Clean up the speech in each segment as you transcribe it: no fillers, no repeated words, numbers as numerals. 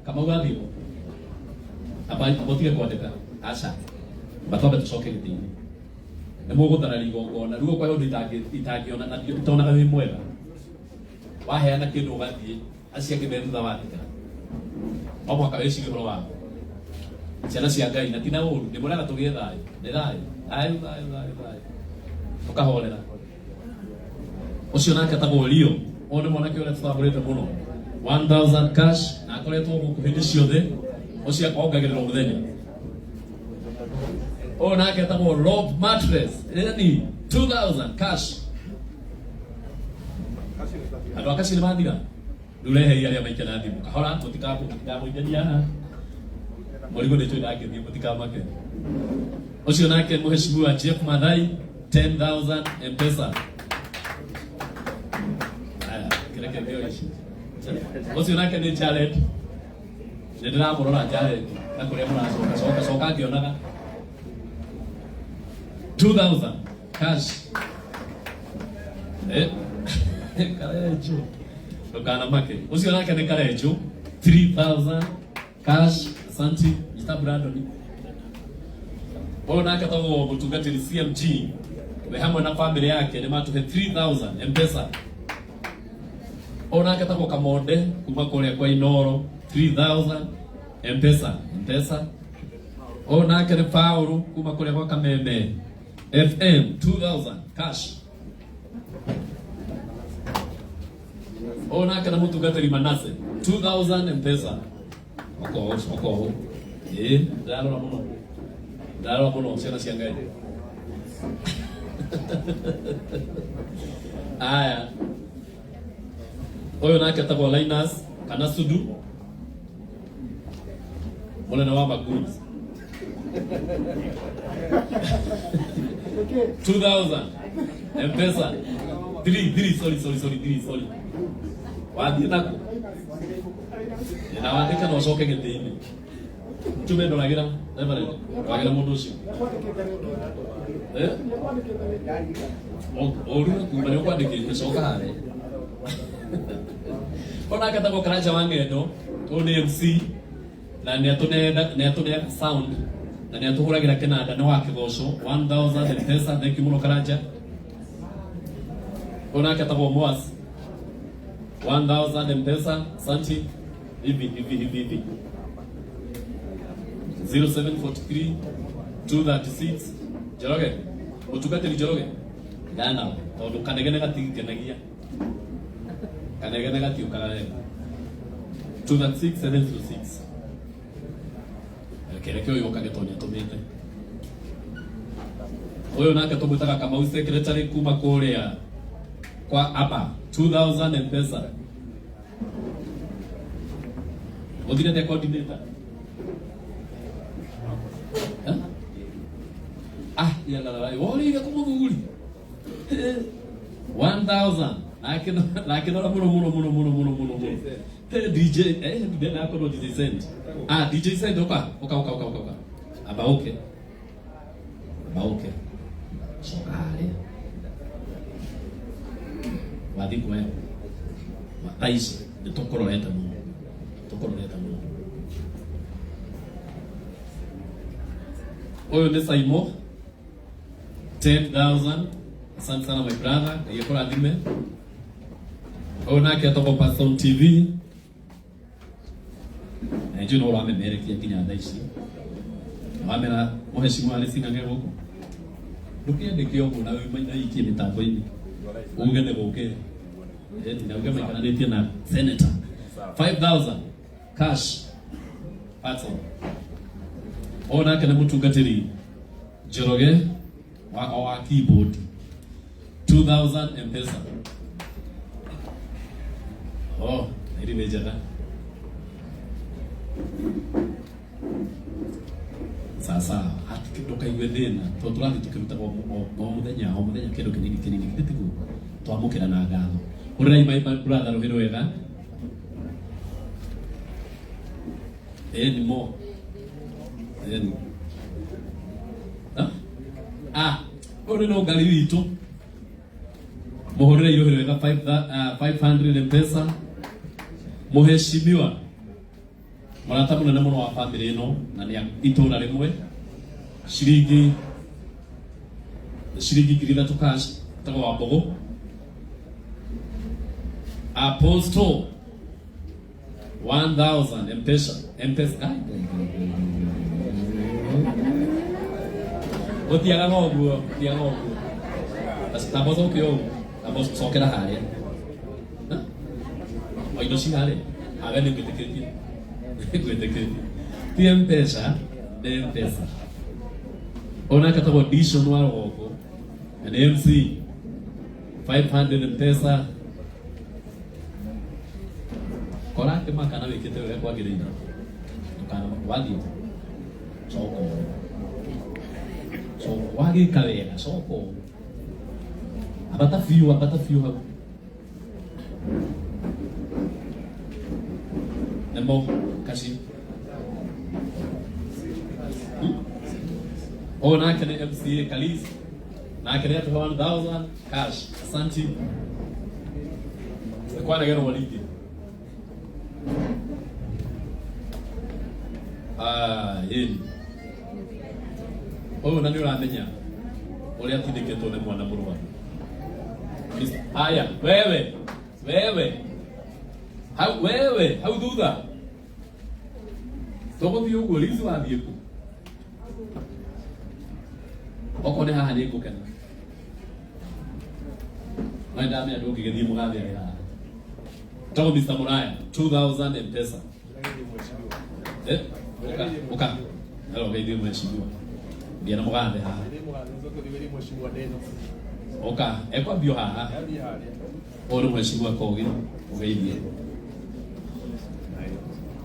Kamau athiĩ amba mũtige kwandĩka aca amba twambe tũcoke gĩtĩ-inĩ nĩ mũgũthararia igongona rĩu okorwo ũndũ itangĩona na itonaga wĩ mwega waheana kĩndũ ũgathiĩ acio angĩ me thutha wandĩka no mũhaka wĩcirie ũhoro wao ciana cia Ngai na ti na ũru nĩ mũrega tũgĩe thayũ nĩ thayũ thayũ thayũ thayũ thayũ tũkahorera ũcio nake etagwo Leo ũyũ nĩ mwanake ũrĩa tũtambũrĩte mũno 1000 cash na akoretwo gũkũ hĩndĩ ciothe ũcio ongagĩrĩra o mũthenya ũyũ nake etagwo Rob Mattress yani 2000 cash andũ a kaci nĩ mathira rĩu rehei arĩa maikia na thimũ kahora mũtikamũingĩria haha mũrigo nĩ njũĩ ndangĩthiĩ mũtikamake ũcio nake mũheshimiwa Jeff Mathai 10000 M-Pesa aya kĩreke ngĩoe ici ũcio nake nĩ Jared nĩ ndĩramũrora Jared na kũrĩa mũracoka coka coka ngĩonaga 2000 cash eh karenjo ndũkanamake ũcio nake nĩ karenjo 3000 cash asanti Mr. Brandon ũyũ nake tagwo mũtungatĩri CMG we hamwe na family yake nĩ matũhe 3000 M-Pesa ũyũ nake tagwo Kamonde kuma kũrĩa kwa Inoro 3000 M-Pesa M-Pesa ũyũ nake nĩ Paũlũ kuma kũrĩa gwa Kameme FM 2000 cash ũyũ nake na mũtungatĩri Manase 2000 M-Pesa okoho okoho ĩĩ ndarora mũno ndarora mũno ciana cia Ngai aya ũyũ nake etagwo Linus kana Sudu mũnene wa magoons 2000 M-Pesa 3 3 sorry sorry sorry 3 sorry wathiĩ naku na wandĩke na ũcoke gĩtĩ-inĩ mtume ndoragĩra reverend ndoragĩra mũndũ ũcio Eh? Ũru kuma nĩ ũkwandĩkĩte coka harĩa ona aketagwo Karanja wa Ng'endo ũyũ nĩ MC na nĩ atũneaga sound na nĩ atũhũragĩra kĩnanda nĩ wa kĩgoco 1000 M-Pesa thank you mũno Karanja ũyũ nake etagwo Moas 1000 M-Pesa asante hivi hivi hivi hivi 0743 236 Njoroge mũtungatĩri Njoroge gana tondũ kanegene gatingenagia kanegene gatiũkaga wega 236 706 reke reke ũyũ okage tondũ nĩatũmĩte ũyũ nake tũmwĩtaga Kamau secretary kuma kũrĩa kwa apa 2000 M-Pesa ũthirete coordinator Eh? ah yalala worĩire kũ mũthuri 1000 nakinora muno muno muno muno muno muno muno Eh, DJ eh ndena akorwo DJ Send ah DJ Send oka oka oka oka oka oka amba oke amba oke coka harĩa wathiĩ kuoya thaa ici nĩ tũkũrorete mũno tũkũrorete mũno ũyũ nĩ Saimo 10,000 asante sana my brother Ngai akũrathime ũyũ nake etagwo Pastor TV na njũĩ no ũramemerekia nginya thaa ici wamera mũhecimu arĩ cing'ang'e gũkũ ndũkĩandĩke ũguo na wĩikie mĩtambo-inĩ uge nĩ gũkĩ na uge maikaranĩtie na senator 5000 cash that's all ũyũ nake nĩ mũtungatĩri Njoroge wa wa keyboard 2000 M-Pesa oh iri nĩ njega sasa hati ndũkaigue thĩna tondũ tũrathiĩ tũkĩrutaga o mũthenya o mũthenya kĩndũ kĩnini kĩnini githĩ tiguo twamũkĩra na ngatho hũrĩrai my brother rũhĩ rwega ĩni mo ĩni ah ũyũ nĩ nũngari witũ mũhũrĩre irũhĩ rwega 500 M-Pesa mũheshimiwa Mũrata mũnene mũno wa bamĩrĩ ĩno na nĩ itũra rĩmwe, ciringi ciringi 3,000 cash, etagwo wa Mbogo. Apostle 1000 Mpesa, Mpesa. Ai, ngai, ngai, ngai, ngai, ngai. Gũtiagaga ũguo, gũtiagaga ũguo. Tamba ũcoke ũũ, tamba cokera harĩa. Ha? O indo ci harĩa. Awe nĩ ngwĩtĩkĩtie. Ngwĩtĩkĩtie. Ti Mpesa, nĩ Mpesa. Ona katagwo Dishon wa Rũgongo na nĩ MC 500 Mpesa. Kora akĩmaka na wĩkĩte ũrĩa kwagĩrĩire. Ndũkana wathiĩ. Coka ũũ. Coka wagĩka wega, coka ũũ. Ambata biũ, ambata biũ hau. Nĩmo kaci. Ũyũ nake nĩ MCA Kalis. Nake nĩ atũhe 1000 cash. Asanti. Nĩ kwaregerwo rĩngĩ. Ah, ĩni. Ũyũ na nĩ ũramenya ũrĩa atindĩkĩtwo nĩ mwana mũrwaru. Haya, wewe, wewe. Hau wewe, hau thutha. Tũgũthiĩ ũguo Liz wathiĩ kũ? Okorwo nĩ haha nĩ ngũkena. No nĩndamenya ndũngĩgĩthiĩ mũgathe arĩ haha. Tagwo Mr. Muraya, 2000 Mpesa. Eh, uka, uka. Hello, geithie mheshimiwa. Thiĩ na mũgathe haha. Ũka, ekwambio haha. Ũyũ nĩ mheshimiwa Kogi, ũgeithie.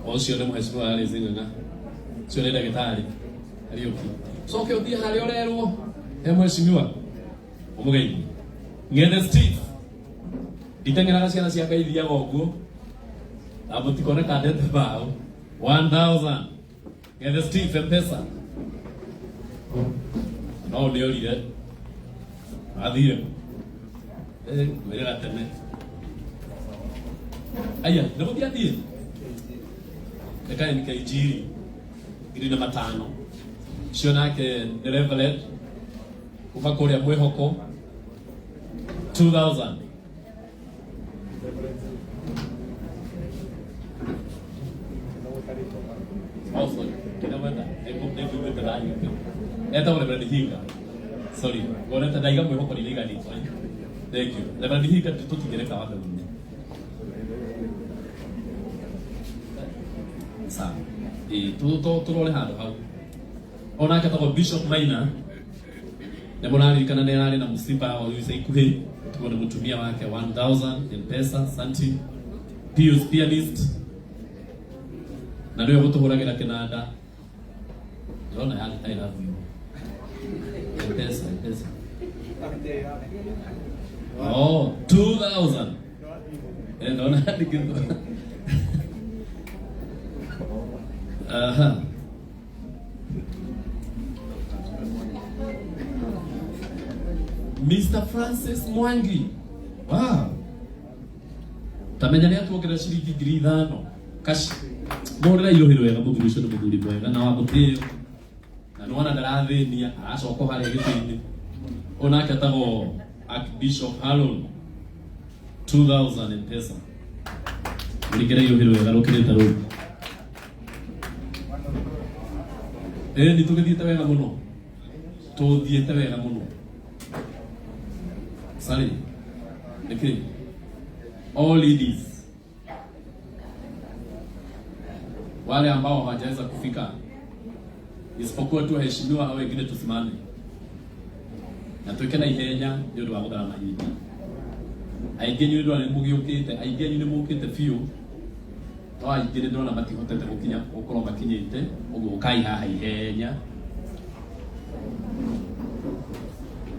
Ũcio nĩ mheshimiwa Alice Ng'ang'a. Ũcio nĩ ndagĩtarĩ Kariũki. Coke ũthiĩ harĩa ũrerwo he mheshimiwa ũmũgeithie. Ng'ethe Steve. Nditeng'eraga ciana cia Ngai ithiaga ũguo. Na mũtikone kandete mbaũ. 1000. Ng'ethe Steve Mpesa. No nĩorire. Athire. Eh, ngwĩrĩra tene. Aya, nĩ gũthiĩ athiĩ. Reka NKG 5,000. Ũcio nake nĩ Reverend kuma kũrĩa mwĩhoko 2000. Oh, sorry. Ndinamwenda. Nĩngũiguĩte ndanyuĩte. Etagwo Reverend Hinga. Sorry. Ngonete ndaiga mwĩhoko ndinaiga rĩtwa. Thank you. Reverend Hinga tũtigere kawa mbegu-inĩ. Sawa. Ĩĩ, tũrore handũ hau. Onake etagwo Bishop Maina. Nĩ mũraririkana nĩ ararĩ na mũsiba wa ica ikuhĩ tuo nĩ mũtumia wake 1000 Mpesa. Santi Pius pianist na nĩwe gũtũhũragĩra kĩnanda ndĩrona yarĩ I love you Mpesa Mpesa oh 2000 eh ndona yandĩkĩtwo aha. Mr. Francis Mwangi. Wow. Tamenya nĩ atuongerera ciringi 5,000. Kaci. Mũhũrĩre irũhĩ wega mũthuri ũcio nĩ mũthuri mwega na wa mũtĩo. Na nĩwona ndarathĩnia, aracoka harĩa gĩtĩ-inĩ. Ũyũ nake etagwo Archbishop Harold 2000 Mpesa. Mũringĩre irũhĩ wega rũkĩrĩte rũu. Ĩĩ nĩ tũgĩthiĩte wega mũno. Tũthiĩte wega mũno. Sorry. Nĩkĩ? All ladies. Wale ambao hawajaweza kufika isipokuwa tu waheshimiwa au wengine tusimame na twĩke na ihenya nĩ ũndũ wa gũthara mahinda. Aingĩ inyuĩ ndĩrona nĩ mũgĩũkĩte, aingĩ anyu nĩ mũkĩte biũ, no aingĩ nĩ ndĩrona matihotete gũkinya gũkorwo makinyĩte, ũguo ũkai haha ihenya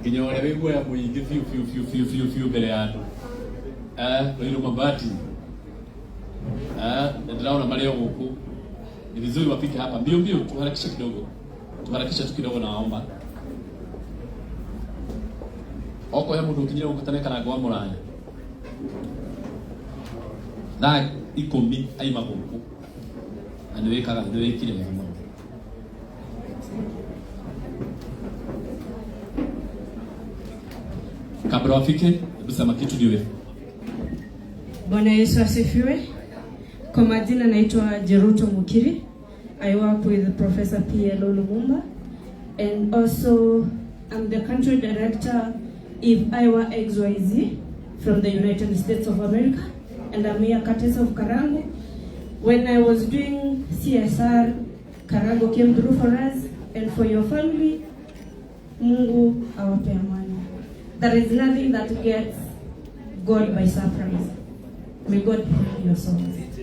nginya ũrĩa wĩ guoya mũingĩ biũ biũ biũ biũ biũ biũ mbere ya andũ. Eh, Ruiru Mabati. Eh, nĩ ndĩraona marĩ o gũkũ. Ni vizuri wafike hapa mbio mbio, tuharakishe kidogo, tuharakishe tu kidogo, naomba okorwo he mũndũ ũkinyire gũkũ tene kana ngwa mũraya thaa 10 aima gũkũ na nĩ wĩkaga nĩ wĩkire wega mũno. Kabla wafike, hebu sema kitu niwe. Bwana Yesu asifiwe. Kwa majina naitwa Jeruto Mukiri. I work with Professor P.L.O. Lumumba and also I'm the country director if I were XYZ from the United States of America, and I'm here courtesy of Karangu. When I was doing CSR, Karangu came through for us and for your family. Mungu awape amani. There is nothing that gets God by surprise. May God heal your souls.